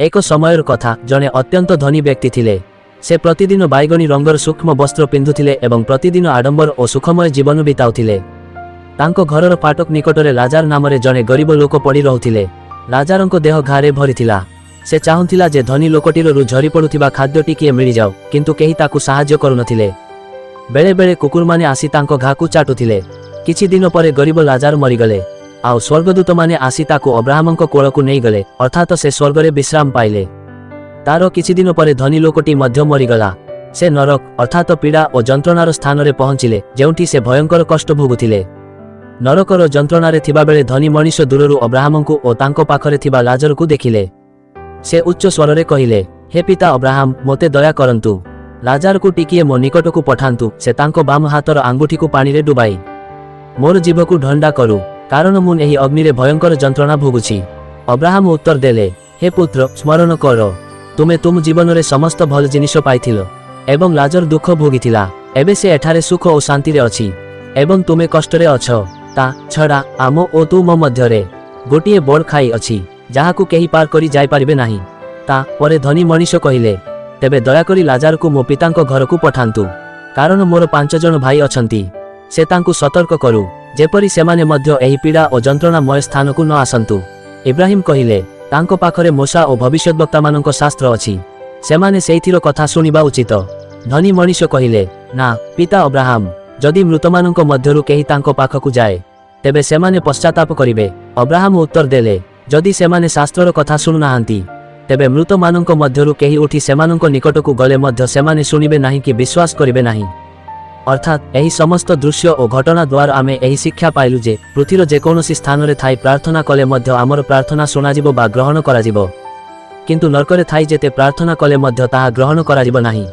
ଏକ ସମୟର କଥା, ଜଣେ ଅତ୍ୟନ୍ତ ଧନୀ ବ୍ୟକ୍ତି ଥିଲେ। ସେ ପ୍ରତିଦିନ ବାଇଗଣୀ ରଙ୍ଗର ସୂକ୍ଷ୍ମ ବସ୍ତ୍ର ପିନ୍ଧୁଥିଲେ ଏବଂ ପ୍ରତିଦିନ ଆଡମ୍ବର ଓ ସୁଖମୟ ଜୀବନ ବିତାଉଥିଲେ। ତାଙ୍କ ଘରର ଫାଟକ ନିକଟରେ ଲାଜାର ନାମରେ ଜଣେ ଗରିବ ଲୋକ ପଡ଼ି ରହୁଥିଲେ। ଲାଜାରଙ୍କ ଦେହ ଘାରେ ଭରିଥିଲା। ସେ ଚାହୁଁଥିଲା ଯେ ଧନୀ ଲୋକଟିରରୁ ଝରି ପଡୁଥିବା ଖାଦ୍ୟ ଟିକିଏ ମିଳିଯାଉ, କିନ୍ତୁ କେହି ତାକୁ ସାହାଯ୍ୟ କରୁନଥିଲେ। ବେଳେ ବେଳେ କୁକୁରମାନେ ଆସି ତାଙ୍କ ଘାକୁ ଚାଟୁଥିଲେ। କିଛି ଦିନ ପରେ ଗରିବ ଲାଜାର ମରିଗଲେ ଆଉ ସ୍ୱର୍ଗଦୂତମାନେ ଆସି ତାକୁ ଅବ୍ରାହମଙ୍କ କୋଳକୁ ନେଇଗଲେ, ଅର୍ଥାତ ସେ ସ୍ୱର୍ଗରେ ବିଶ୍ରାମ ପାଇଲେ। ତାର କିଛି ଦିନ ପରେ ଧନୀ ଲୋକଟି ମଧ୍ୟ ମରିଗଲା। ସେ ନରକ, ଅର୍ଥାତ ପୀଡ଼ା ଓ ଯନ୍ତ୍ରଣାର ସ୍ଥାନରେ ପହଞ୍ଚିଲେ, ଯେଉଁଠି ସେ ଭୟଙ୍କର କଷ୍ଟ ଭୋଗୁଥିଲେ। ନରକର ଯନ୍ତ୍ରଣାରେ ଥିବାବେଳେ ଧନୀ ମଣିଷ ଦୂରରୁ ଅବ୍ରାହମଙ୍କୁ ଓ ତାଙ୍କ ପାଖରେ ଥିବା ଲାଜରକୁ ଦେଖିଲେ। ସେ ଉଚ୍ଚ ସ୍ୱରରେ କହିଲେ, "ହେ ପିତା ଅବ୍ରାହମ, ମୋତେ ଦୟା କରନ୍ତୁ। ଲାଜାରକୁ ଟିକିଏ ମୋ ନିକଟକୁ ପଠାନ୍ତୁ। ସେ ତାଙ୍କ ବାମ ହାତର ଆଙ୍ଗୁଠିକୁ ପାଣିରେ ଡୁବାଇ ମୋର ଜିଭକୁ ଥଣ୍ଡା କରୁ, କାରଣ ମୁଁ ଏହି ଅଗ୍ନିରେ ଭୟଙ୍କର ଯନ୍ତ୍ରଣା ଭୋଗୁଛି।" ଅବ୍ରାହମ ଉତ୍ତର ଦେଲେ, "ହେ ପୁତ୍ର, ସ୍ମରଣ କର, ତୁମେ ତୁମ ଜୀବନରେ ସମସ୍ତ ଭଲ ଜିନିଷ ପାଇଥିଲ ଏବଂ ଲାଜର ଦୁଃଖ ଭୋଗିଥିଲା। ଏବେ ସେ ଏଠାରେ ସୁଖ ଓ ଶାନ୍ତିରେ ଅଛି ଏବଂ ତୁମେ କଷ୍ଟରେ ଅଛ। ତା ଛଡ଼ା ଆମ ଓ ତୁମ ମଧ୍ୟରେ ଗୋଟିଏ ବଡ଼ ଖାଇ ଅଛି, ଯାହାକୁ କେହି ପାର କରି ଯାଇପାରିବେ ନାହିଁ।" ତା ପରେ ଧନୀ ମଣିଷ କହିଲେ, "ତେବେ ଦୟାକରି ଲାଜାରକୁ ମୋ ପିତାଙ୍କ ଘରକୁ ପଠାନ୍ତୁ, କାରଣ ମୋର 5 ଜଣ ଭାଇ ଅଛନ୍ତି। ସେ ତାଙ୍କୁ ସତର୍କ କରୁ, ଯେପରି ସେମାନେ ମଧ୍ୟ ଏହି ପୀଡ଼ା ଓ ଯନ୍ତ୍ରଣାମୟ ସ୍ଥାନକୁ ନ ଆସନ୍ତୁ।" ଇବ୍ରାହିମ କହିଲେ, "ତାଙ୍କ ପାଖରେ ମୋଶା ଓ ଭବିଷ୍ୟଦ୍ବକ୍ତାମାନଙ୍କ ଶାସ୍ତ୍ର ଅଛି। ସେମାନେ ସେଇଥିର କଥା ଶୁଣିବା ଉଚିତ।" ଧନୀ ମଣିଷ କହିଲେ, "ନା, ପିତା ଅବ୍ରାହମ, ଯଦି ମୃତମାନଙ୍କ ମଧ୍ୟରୁ କେହି ତାଙ୍କ ପାଖକୁ ଯାଏ, ତେବେ ସେମାନେ ପଶ୍ଚାତାପ କରିବେ।" ଅବ୍ରାହମ ଉତ୍ତର ଦେଲେ, "ଯଦି ସେମାନେ ଶାସ୍ତ୍ରର କଥା ଶୁଣୁନାହାନ୍ତି, ତେବେ ମୃତମାନଙ୍କ ମଧ୍ୟରୁ କେହି ଉଠି ସେମାନଙ୍କ ନିକଟକୁ ଗଲେ ମଧ୍ୟ ସେମାନେ ଶୁଣିବେ ନାହିଁ କି ବିଶ୍ୱାସ କରିବେ ନାହିଁ।" ଅର୍ଥାତ୍ ଏହି ସମସ୍ତ ଦୃଶ୍ୟ ଓ ଘଟଣା ଦ୍ୱାରା ଆମେ ଏହି ଶିକ୍ଷା ପାଇଲୁ ଯେ ପୃଥିବୀର ଯେକୌଣସି ସ୍ଥାନରେ ଥାଇ ପ୍ରାର୍ଥନା କଲେ ମଧ୍ୟ ଆମର ପ୍ରାର୍ଥନା ଶୁଣାଯିବ ବା ଗ୍ରହଣ କରାଯିବ, କିନ୍ତୁ ନର୍କରେ ଥାଇ ଯେତେ ପ୍ରାର୍ଥନା କଲେ ମଧ୍ୟ ତାହା ଗ୍ରହଣ କରାଯିବ ନାହିଁ।